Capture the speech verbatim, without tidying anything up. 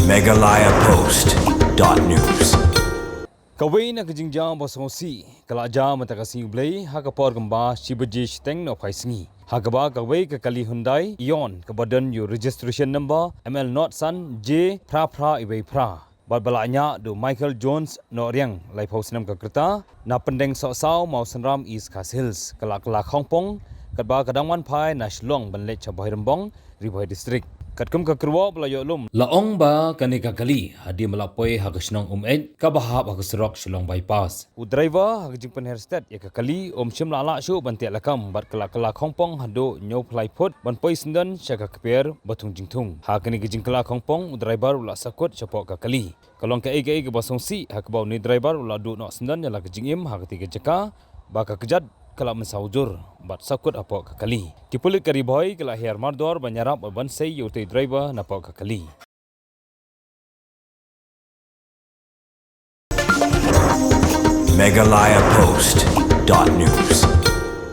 Meghalaya Post dot news. Kawei na ka jingjia ba sngewsih ka la jia mynta ka sngi U Blei ha ka por kumba shi baje shiteng nohphai sngi, ha kaba kawei ka kali Hyundai Eon kaba don ïa u registration number M L not san J phra phra iwei phra bad ba la ñiah da u Michael Jones Nohriang, laiphew snem ka rta, na Pyndengbsohsaw, Mawsynram, East Khasi Hills, ka la kylla khongpong katba ka dang wan phai na Shillong ban leit sha Bhoirymbong, Ri Bhoi District. Katkum ka kyrwoh ba la ïoh lum, la ong ba kane ka kali hadien ba la poi ha ka shnong Umeit kaba hap ha ka surok Shillong Bypass, u driver ha ka jingpynher stet ïa ka kali um shym la lah shuh ban teh lakam bad ka la kylla khongpong haduh hynñiew phaw lai phut ban poi syndon sha ka kper ba thung jingthung. Ha kane ka jingkylla khongpong, u driver u la sakut shapoh ka kali. Ka long kaei kaei kaba sngewsih ha kaba une u driver u la duh noh syndon ïa la ka jingim ha katei ka jaka, ba ka kjat ka la mynsaw jur bad sakut hapoh ka kali. Ki pulit ka Ri Bhoi ki la hiar mardor ban ïarap bad ban sei ïa utei u driver napoh ka kali. Meghalaya Post dot news.